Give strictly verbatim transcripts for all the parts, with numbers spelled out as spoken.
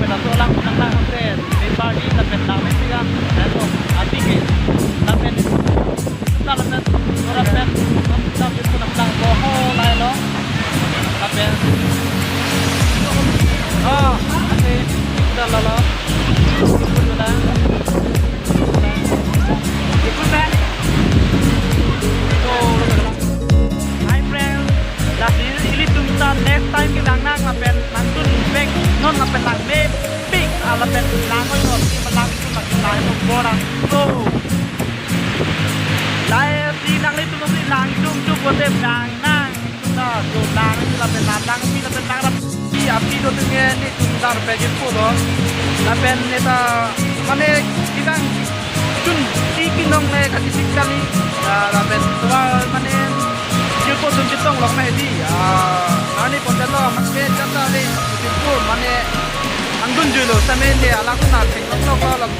Laso alang nang lang hote, Nepali lapen lang Mexican, lapen api ke, lapen, lapen, lapen, lapen, lapen, lapen, lapen, oh, ante, kita lalo. Hi friends, lasi ilitum ta next time ke lang nang lapen nangtun bek non lapen lang mepik, ah, lapen lang oi non si malang tum lapen lang oi non bora. So, lasi nanglitum si lang tum tum bote lang nang. Tum ta jo lang, lapen lang, lang, lapen lang, lapen api do tum ke netum dar pe jirpo do. Lapen neta mane kidang chun ti pinong le kachesik kali. Ah, lapen tua mane jirpo tum chetong lok me di. Ah, ani pon lo mane jata le jirpo mane angdun juilo same le alang na theklok lok lok.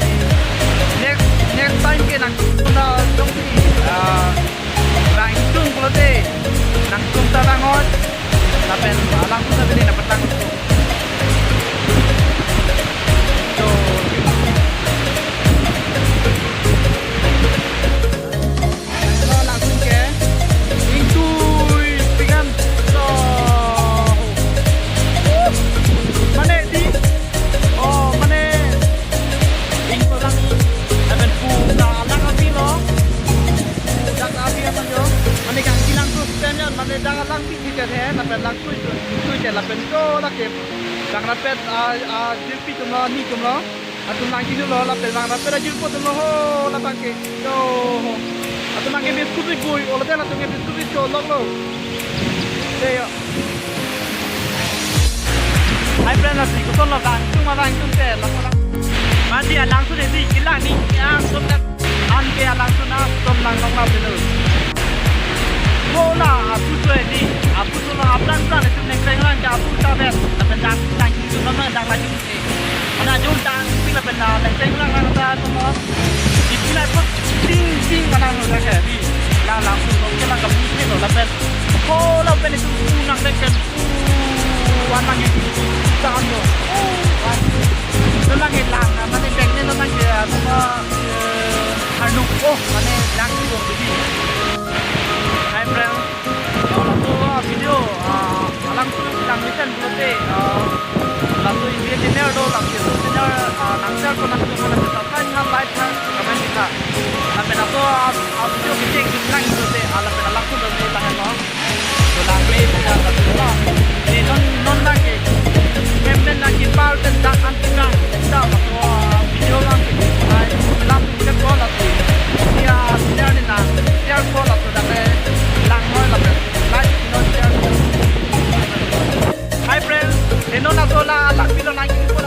Next, next time ke nangtum na jongsi, ah, lang tum pulote nangtum ta lang oi. Lapen alang tum ta bini na patang tum. So, lo lang tum ke ingtui pikan. So, mane di, oh, mane ingtui lang, lapen pu ta lang api lo. Dak api apa jo? Mane kang kilang tu stand ya, mane dak lang pi kita he, lapen lang tui tui tui ke lapen jo lake. Bang rapet a, a, jirpi tum lo, ni tum lo. Atum lang kinu lo, lapen bang rapet a jirpo tum lo ho, lapen ke. Yo ho. Atum lang ke biscuit bi gui, olo den atum ke biscuit bi jo lok lo. De yo. Hi friend, lasi koson lo bang, tum abang tum te, lako lang. Mati alang su de di, kilang ni, ya, som na, an ke alang su na, som lang nong na belo. Bola, apu su de di, apu su lo, aplang sa, de tum neng kreng lang, ya, apu ta bet, lapen lang, lang, tum lo, lang, lang, lang, tum te. Mana jun tang, pila pen na, neng kreng lang, lang, ta, som lo. Di pila pun, ting, ting, mana, lang, lang, di, lang, lang, su lo, ke lang, kapu, lo, lapen. Bola, pen itu, nang, neng kreng. Wan lang itu, tahan lo. Wan. Lo lang ke lang, mane bag ne lo lang ke, ano ma, eh, harnuk, oh, mane lang itu, jadi. Hi friends, so laso video, ah, alang tu lang mesen pulote, ah, laso India channel do, laso channel, ah, nang share ko nang tu ko nang subscribe tha, like tha, comment tha. Lapen laso, ah, ah, video kecheng lang pulote, ah, lapen alang tu lo lang lo. So, lang play sila satu lah. Di non, non lagi. Mem pen lagi pal pen dak anti kang. Kita masuk, ah, video lang ke. Hai, lang tu kita call lagi. Dia, dia ni na. Dia call lagi dak le. Lang noi lagi. Like, non share. Hi friends, di non laso la, lang video lang ke.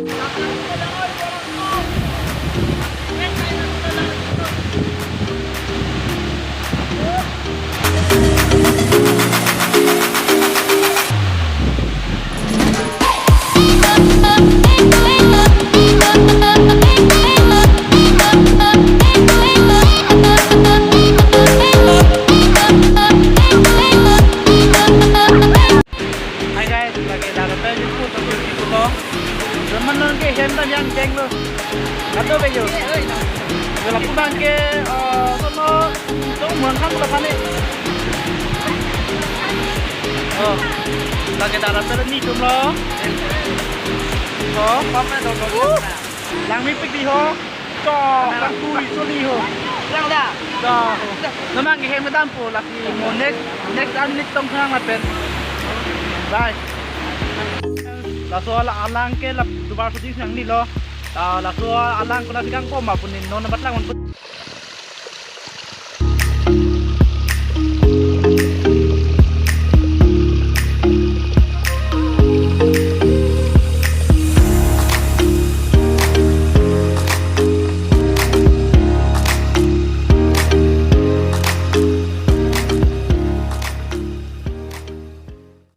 Hi guys, lake dara pen school to school to. Zaman non ke hem ta yang jeng lo. Kato be yo. Yo lapu bang ke, eh, sono, sono mon kan lo kane. Oh, lake dara pen ni tum lo. Oh, pam na dong dong. Langmepik di ho. To, kangtui soli ho. Lang da. To. Namang ke hem kedam po lake mo next, next an next tong khang lapen. Bye. Laso ala alang ke lap dubar shooting nangji lo. Ah, laso alang ko la bikang ko ma punin non nabat lang pun.